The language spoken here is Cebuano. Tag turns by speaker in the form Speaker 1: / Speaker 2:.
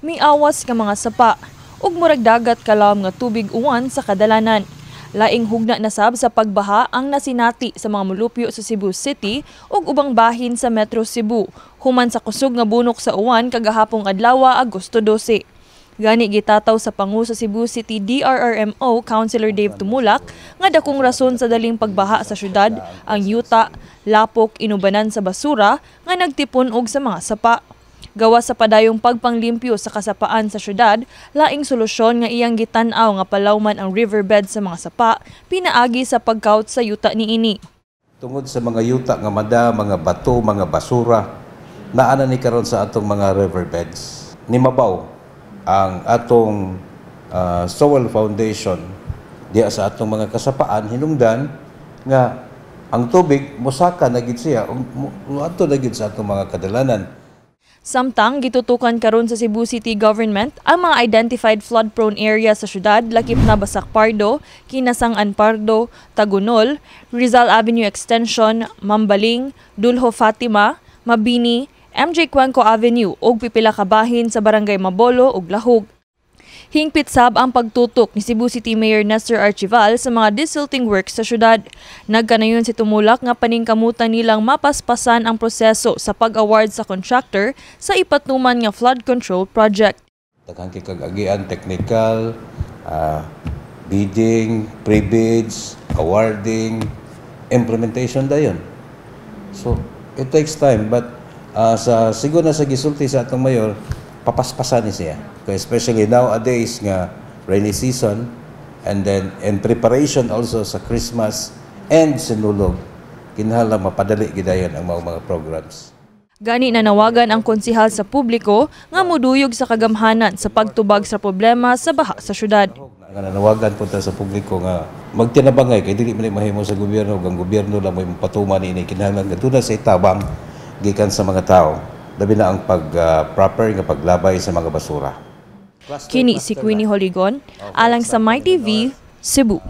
Speaker 1: miawas nga mga sapa ug murag dagat kalawom nga tubig uwan sa kadalanan. Laing hugna na sab sa pagbaha ang nasinati sa mga mulupyo sa Cebu City ug ubang bahin sa Metro Cebu human sa kusog nga bunok sa uwan kagahapong adlaw, Agosto 12. Gani gitataw sa pangu sa Cebu City DRRMO Councilor Dave Tumulak nga dakong rason sa daling pagbaha sa syudad ang yuta, lapok, inubanan sa basura nga nagtipon og sa mga sapa. Gawas sa padayong pagpanglimpyo sa kasapaan sa syudad, laing solusyon nga iyang gitan-aw nga palawman ang riverbed sa mga sapa pinaagi sa pagkawt sa yuta niini.
Speaker 2: Tungod sa mga yuta nga mada, mga bato, mga basura, naa na ni karon sa atong mga riverbeds. Nimabaw ang atong soil foundation diya sa atong mga kasapaan, hinungdan nga ang tubig mosaka na gid siya ug moadto na gid sa atong mga kadalanan.
Speaker 1: Samtang gitutukan karon sa Cebu City Government ang mga identified flood-prone area sa syudad, lakip na Basak Pardo, Kinasangan Pardo, Tagunol, Rizal Avenue Extension, Mambaling, Duljo Fatima, Mabini, MJ Cuenco Avenue ug pipila ka bahin sa Barangay Mabolo ug Lahug. Hingpit sab ang pagtutok ni Cebu City Mayor Nestor Archival sa mga desilting works sa syudad. Nagkanayon si Tumulak nga paningkamutan nilang mapaspasan ang proseso sa pag-award sa contractor sa ipatuman nga flood control project.
Speaker 2: Daghan kay kag agian, technical, bidding, pre-bids, awarding, implementation dayon. So, it takes time, but sa siguro na sa gisulti sa atong mayor, papaspasan ni siya. Kaya especially nowadays nga rainy season and then in preparation also sa Christmas and Sinulog, kinahanglan mapadali gidayon ang mga programs.
Speaker 1: Gani nanawagan ang konsihal sa publiko nga muduyog sa kagamhanan sa pagtubag sa problema sa baha sa syudad.
Speaker 2: Nga nanawagan po ta sa publiko nga magtinabangay kay dili man ni mahimo sa gobyerno ug ang gobyerno lang may patuman ini. Kinahanglan aduna say tabang gikan sa mga tao, labi na ang pag proper nga paglabay sa mga basura.
Speaker 1: Kini si Queenie Holigon, alang sa MyTV, Cebu.